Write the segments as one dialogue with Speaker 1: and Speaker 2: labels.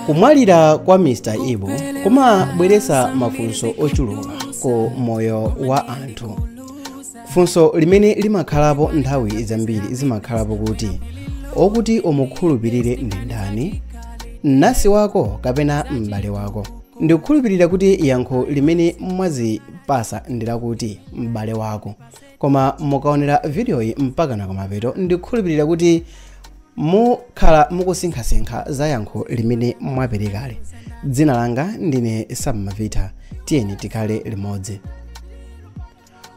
Speaker 1: Kumwalira kwa Mr. Ibu kumabweretsa mafunso ochuluka ku moyo wa anthu. Funso limene limakhalapo nthawi zambiri zimakhalapo kuti okuti umukhulupirire ndi ndani, mnansi wako kapena m'bale wako. Ndikukhulupirira kuti yankho limene mwazipasa ndi lakuti m'bale wako, koma mukaonera videoyi mpaka na kumapeto ndikukhulupirira kuti mukhala mukusinkhasinkha za yankho limene mwaperekale. Dzina langa ndine Sam Mavita, tiyeni tikhale limodzi.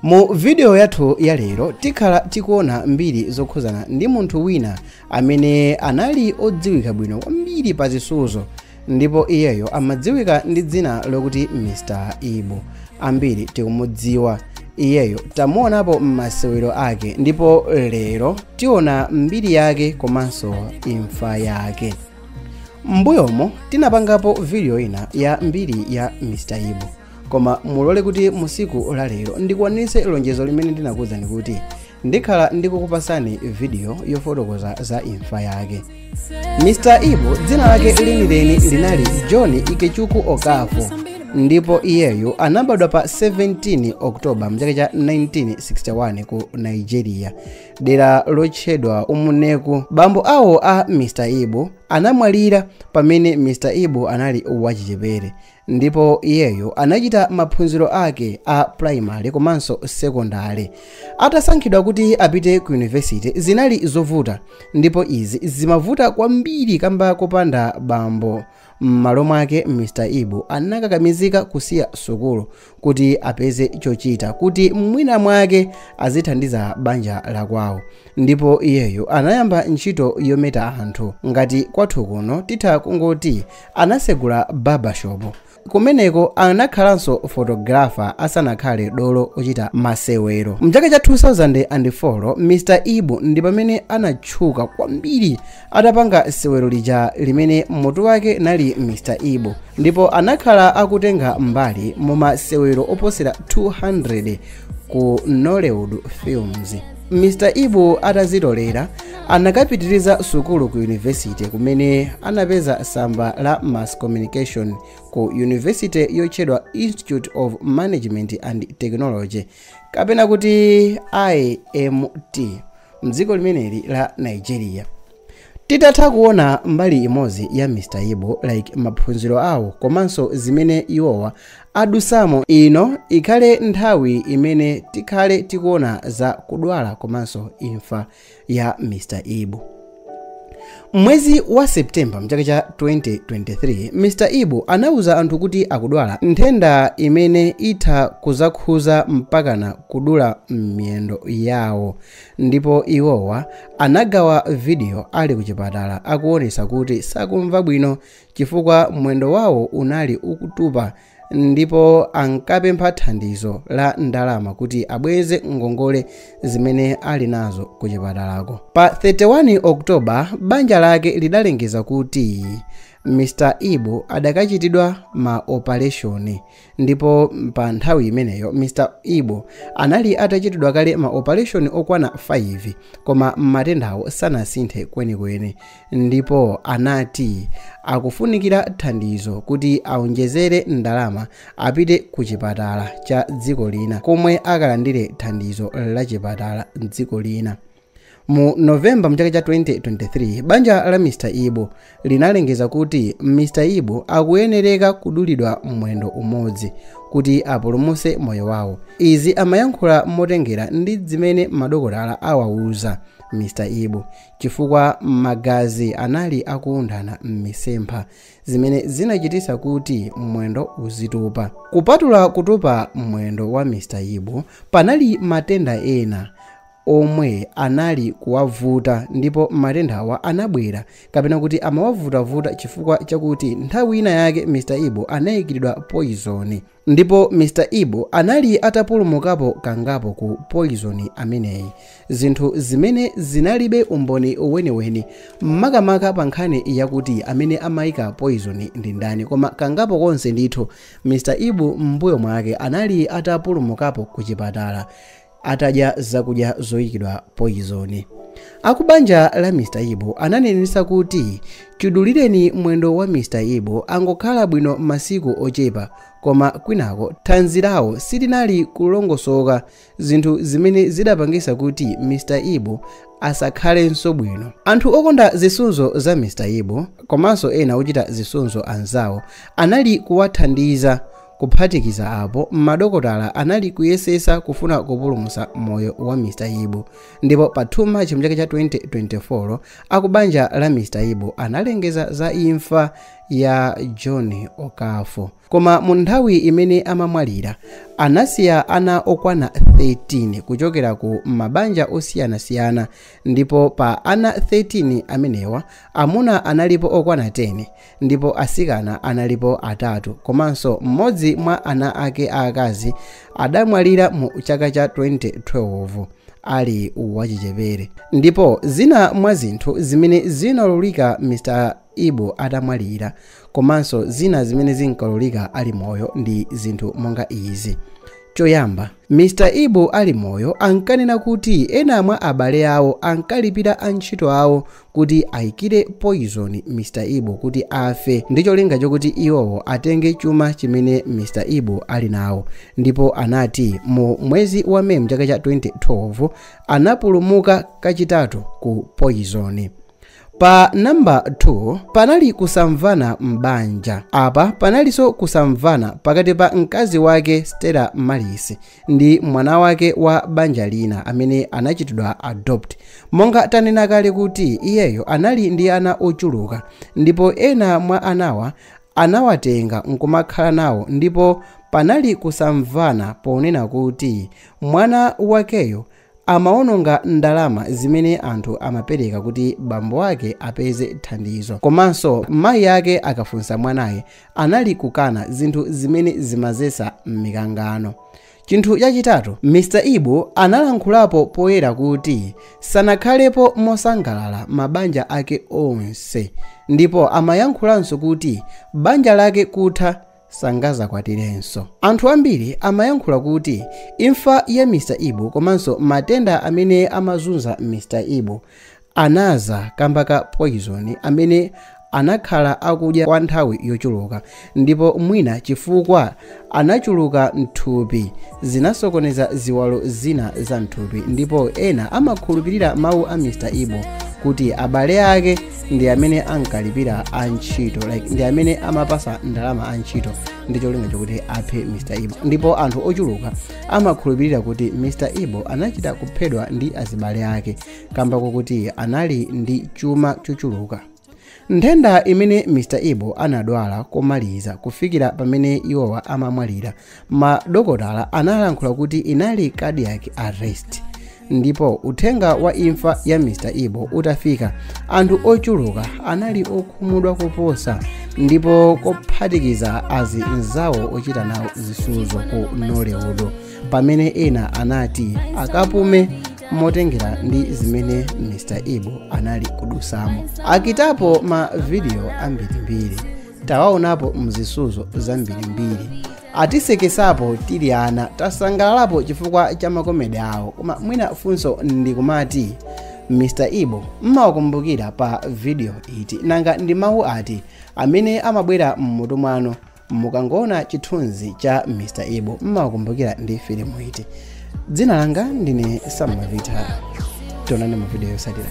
Speaker 1: Mu video yathu ya lero tikhala tikuona mbiri zokhuzana ndi munthu wina amene anali odziwika bwino kwambiri pa zisudzo, ndipo iyeyo amadziwika ndi dzina lokuti Mr. Ibu. Ambiri tikumudziwa iyeyo, tamuonapo m'masewero ake, ndipo lero tiona mbiri yake komanso imfa yake. M'mbuyomo tinapangapo video ina ya mbiri ya Mr. Ibu, koma mulole kuti musiku la lero ndikwanitse lonjezo limene ndinakuwuzani kuti ndikhala ndikukupasani video yofotokoza za imfa yake. Mr. Ibu dzina lake lenileni linali John Ikechukwu Okafor, ndipo iyeyo anabadwa pa 17 Oktoba mchaka cha 1961 ku Nigeria, dera lotchedwa Umuneku. Bambo awo a Mr. Ibu anamwalira pamene Mr. Ibu anali wachichepere, ndipo iyeyo anachita maphunziro ake a primary komanso secondary. Atasankhidwa kuti apite ku university zinali zovuta, ndipo izi zimavuta kwambiri kamba kopanda bambo. M'malo mwake Mr. Ibu anakakamizika kusiya sukulu kuti apeze chochita kuti mwina mwake azithandiza banja la kwawo, ndipo iyeyo anayamba ntchito yometa anthu. Ngati kwathu kuno titha kungoti anasegula barbershop. Kumeneko anakhalanso photographer asanakhale dolo ochita masewero. Mchaka cha 2004 Mr. Ibu ndi pamene anatchuka kwambiri atapanga sewero lija limene mutu wake nali Mr. Ibu, ndipo anakhala akutenga mbali mu masewero oposera 200 ku Nollywood Films. Mr. Ibu atazitolera anakapitiriza sukulu ku university kumene anapeza samba la Mass Communication ku university yotchedwa Institute of Management and Technology kapena kuti IMT mdziko limeneli la Nigeria. Titatha kuona mbali imodzi ya Mr. Ibu, like maphunziro awo komanso zimene iwowa adusamo, ino ikhale nthawi imene tikhale tikuona za kudwala komanso imfa ya Mr. Ibu. Mwezi wa Septemba mchaka cha 2023 Mr. Ibu anauza anthu kuti akudwala nthenda imene itha kuzakhuza mpakana kudula miyendo yawo, ndipo iwowa anagawa video ali kuchipatala akuonesa kuti sakumva bwino chifukwa mwendo wawo unali ukutupa, ndipo ankapempha thandizo la ndalama kuti abweze ngongole zimene ali nazo kuchipatalako. Pa 31 Oktoba banja lake lidalengeza kuti Mr. Ibu adakachitidwa ma operation, ndipo pa nthawi imeneyo Mr. Ibu anali atachitidwa kale ma operation okwana 5, koma matendawo sanasinthe kwenikweni, ndipo anati akufunikira thandizo kuti aonjezere ndalama apite ku chipatala cha dziko lina komwe akalandire thandizo la chipatala dziko lina. Mu Novemba mchaka cha 2023 banja la Mr. Ibu linalengeza kuti Mr. Ibu akuyenereka kudulidwa mwendo umodzi kuti apulumutse moyo wawo. Izi amayankhula motengera ndi zimene madokotala awauza Mr. Ibu, chifukwa magazi anali akuundana m'misempha zimene zinachititsa kuti mwendo uzitupa. Kupatula kutupa mwendo wa Mr. Ibu, panali matenda ena omwe anali kuwavuta, ndipo matendawa anabwera kapena kuti amawavutavuta chifukwa chakuti nthawi ina yake Mr. Ibu anayikiridwa poison, ndipo Mr. Ibu anali atapulumukapo kangapo ku poison ameneyi, zinthu zimene zinalibe umboni weniweni makamaka pa nkhani yakuti amene amayika poison ndi ndani, koma kangapo konse ndithu Mr. Ibu m'mbuyo mwake anali atapulumukapo ku chipatala. atadya zakudya zoyikidwa poison. Akubanja la Mr. Ibu ananenesa kuti chidulireni mwendo wa Mr. Ibu angokhala bwino masiku ochepa, koma kwinako thanzi lawo silinali kulongosoka, zinthu zimene zidapangisa kuti Mr. Ibu asakhalenso bwino. Anthu okonda zisudzo za Mr. Ibu komanso ena ochita zisudzo anzawo anali kuwathandiza. Kuphatikiza apo, madokotala anali kuyesesa kufuna kupulumutsa moyo wa Mr. Ibu, ndipo pa 2 March mchaka cha 2024 akubanja la Mr. Ibu analengeza za imfa ya John Okafor. Koma mu nthawi imene amamwalira anasiya ana okwana 13 kuchokera ku mabanja osiyanasiyana, ndipo pa ana 13 amenewa amuna analipo okwana 10 ndipo asikana analipo 3, komanso mmodzi mwa ana ake aakazi adamwalira mu chaka cha 2012 ali wachichepere. Ndipo zina mwa zinthu zimene zinalulika Mr. Ibu atamwalira komanso zina zimene zinkalulika ali moyo ndi zinthu monga izi. Choyamba, Mr. Ibu ali moyo ankanena kuti ena mwa abale awo ankalipira antchito awo kuti ayikire poison Mr. Ibu kuti afe ndi cholinga chokuti iwowo atenge chuma chimene Mr. Ibu ali nawo. Ndipo anati mu mwezi wa Meyi mchaka cha 2012 anapulumuka kachitatu ku poison. Pa namba 2 panali kusamvana m'banja. Apa panalinso kusamvana pakati pa mkazi wake Stella Maris ndi mwana wake wa banja lina amene anachitidwa adopt. Monga tanena kale kuti iyeyo anali ndi ana ochuluka, ndipo ena mwa anawa anawatenga nkumakhala nawo, ndipo panali kusamvana ponena kuti mwana wakeyo amaononga ndalama zimene anthu amapereka kuti bambo ake apeze thandizo, komanso mayi ake akafunsa mwanaye anali kukana zinthu zimene zimazesa mikangano. Chinthu chachitatu, Mr. Ibu analankhulapo poyera kuti sanakhalepo mosangalala mabanja ake onse, ndipo amayankhulanso kuti banja lake kutha sangazakwatirenso. Anthu ambiri amayankhula kuti imfa ya Mr. Ibu komanso matenda amene amazunza Mr. Ibu anaza kamba ka poison amene anakhala akudya kwa nthawi yochuluka, ndipo mwina chifukwa anachuluka mthupi zinasokoneza ziwalo zina za mthupi. Ndipo ena amakhulupirira mawu a Mr. Ibu kuti abale ake ndi amene ankalipira antchito, like ndi amene amapasa ndalama antchito ndi cholinga chokuti aphe Mr. Ibu. Ndipo anthu ochuluka amakhulupirira kuti Mr. Ibu anachita kuphedwa ndi azibale ake kamba kokuti anali ndi chuma chochuluka. Nthenda imene Mr. Ibu anadwala komaliza kufikira pamene iwowa amamwalira, madokotala analankhula kuti inali cardiac arrest. Ndipo uthenga wa imfa ya Mr. Ibu utafika, anthu ochuluka anali okhumudwa koposa, ndipo kophatikiza azinzawo ochita nawo zisudzo ku Nollywood, pamene ena anati akapume motengera ndi zimene Mr. Ibu anali kudusamo. Akitapo ma video ambirimbiri, tawaonapo mzisudzo zambirimbiri, atisekesapo tili ana, tasangalalapo chifukwa cha makomedi awo. Koma mwina funso ndikumati, Mr. Ibu mmawakumbukira pa video iti? Nanga ndi mawu ati amene amabwera mmutu mwanu mukangoona chithunzi cha Mr. Ibu? Mmawakumbukira ndi filimu iti? Dzina langa ndine Sam Mavita, tionane mu video yotsatira.